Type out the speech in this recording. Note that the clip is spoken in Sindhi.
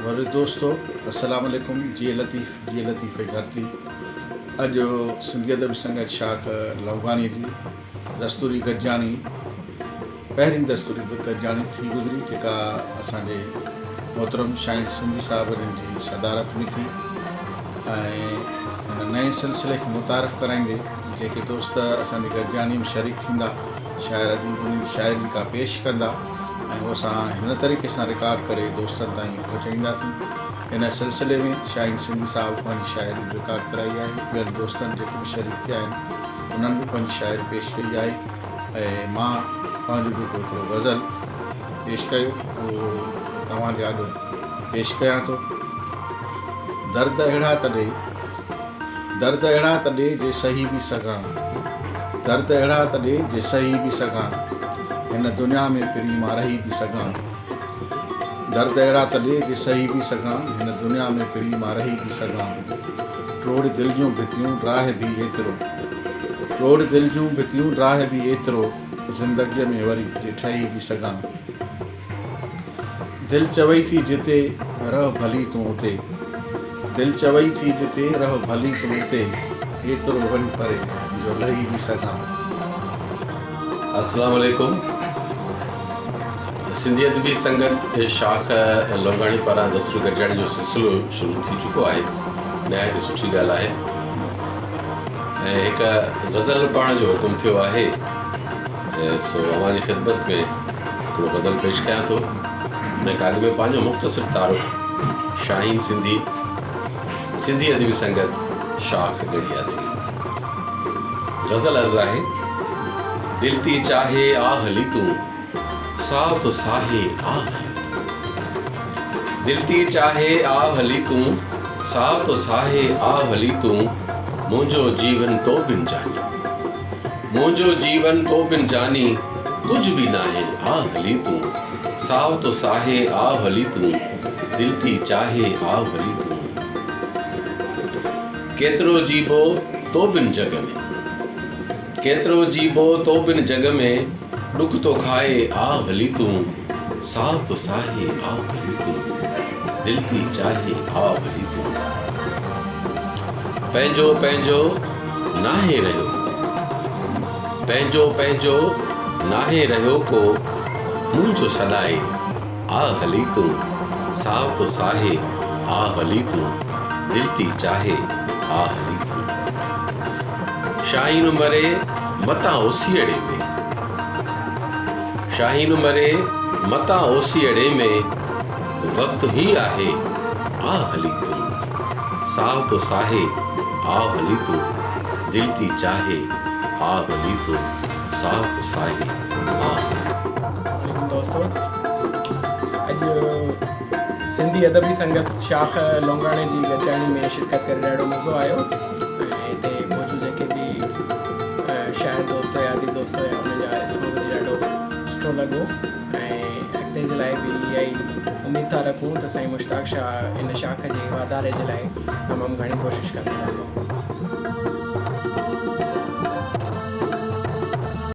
وري دوستو السلام عليڪم جيئي لطيف جيئي لطيف جي ڌرتي اڄ سنڌي ادبي سنگت شاخ لوگاني جي دستوري گڏجاڻي پهرين دستوري گڏجاڻي ٿي گذري جيڪا اسان جي محترم شاهين سنڌي صاحب جن جي صدارت ۾ ٿي ۽ هن نئين سلسلي کي متعارف ڪرائيندي جيڪي دوست اسان جي گڏجاڻي ۾ شريڪ ٿيندا شاعر اديب انهن جي شاعري جيڪا پيش ڪندا ۽ اهو اسان هن طريقي سان رڪارڊ ڪري دوستن تائين پهچائينداسين. ان سلسلي ۾ شاهين سنڌي صاحب پنهنجي شاعري به رڪارڊ ڪرائي آهي. ٻين دوستن جيڪي به شريڪ ٿيا آهن انهن به پنهنجي شاعري پيش ڪئي آهي ۽ مان پنهنجو جيڪو هڪڙو غزل پيش ڪيو اهو توهان جي آڏو پيش ڪيان ٿو. درد اهڙا ته ڏي. درد اهڙا ته ڏي جي سهي به سگهان درد اهڙا ته ڏي جي سهي به سگهان هن دنيا ۾ پرين مان رهي به سگهان درد اهڙا ته ڏي جي سهي به سگهان هن دنيا ۾ پرين مان رهي به سگهان ٽوڙ دل جون ڀتيون ڊاهه به ايترو ٽوڙ دل جون ڀتيون ڊاهه به ايترو زندگيء ۾ وري جي ٺهي به سگهان. دل چوئي ٿي جتي رهه ڀلي تون اتي دل چوئي ٿي جتي رهه ڀلي تون اتي ايترو وڃ پري جو لهي به سگهان. السلام عليڪم سنڌي ادبي سنگت شاخ لونگاڻي پاران دستوري گڏجاڻي جو سلسلو شروع ٿي چڪو آهي نهايت سٺي ڳالهه آهي ۽ هڪ غزل پڙهڻ جو حڪم ٿيو آهي سو اوهان جي خدمت ۾ هڪڙو غزل پيش ڪيان ٿو. ان کان اڳ ۾ پنهنجو مختصر تعارف شاهين سنڌي، سنڌي ادبي سنگت شاخ ڳڙهياسين. غزل عرض آهي، دل تي چاهي آ هلي تون، ساهه تو ساهي آ هلي تون. دل تي چاهي آ هلي تون، ساهه تو ساهي آ هلي تون، منهنجو جيون تو بن جاني. منهنجو جيون تو بن جاني ڪجهه به ناهي آ هلي تون ساهه تو ساهي آ هلي تون دل ٿي چاهي آ هلي تون ڪيترو جيبو تو بن جڳ ۾ ڪيترو جيبو تو بن جڳ ۾ ڏک ٿو کائي آ هلي تون ساهه تو ساهي آ هلي تون دل ٿي چاهي آ هلي تون پنهنجو پنهنجو ناهي رهيو پنهنجو پنهنجو ناهي رهيو ڪو منهنجو سڏائي آ هلي تون ساهه تو ساهي آ هلي تون دل ٿي چاهي آ هلي تون شاهين مري متان اوسيئڙي ۾ شاهين مري متان اوسيئڙي ۾ وقت هي آهي آ هلي تون ساهه تو ساهي آ هلي تون دل ٿي چاهي آ هلي تون ساهه تو ساهي آ هلي تون. عليڪم دوستو اڄ سنڌي ادبي سنگت شاخ لونگاڻي جي گڏجاڻي ۾ شرڪت ڪري ڏاڍو مزو آيو ۽ هتي موجود جيڪي به شاعر دوست هيا اديب دوست هيا انهن جا اسماع ٻڌي ڏاڍو سٺو لڳو ۽ اڳتي جي لاء به اها ئي اميد ٿا رکون ته سائين مشتاق شاهه ان شاخ جي واڌاري جي لاء تمام گهڻي ڪوشش ڪندو رهندو.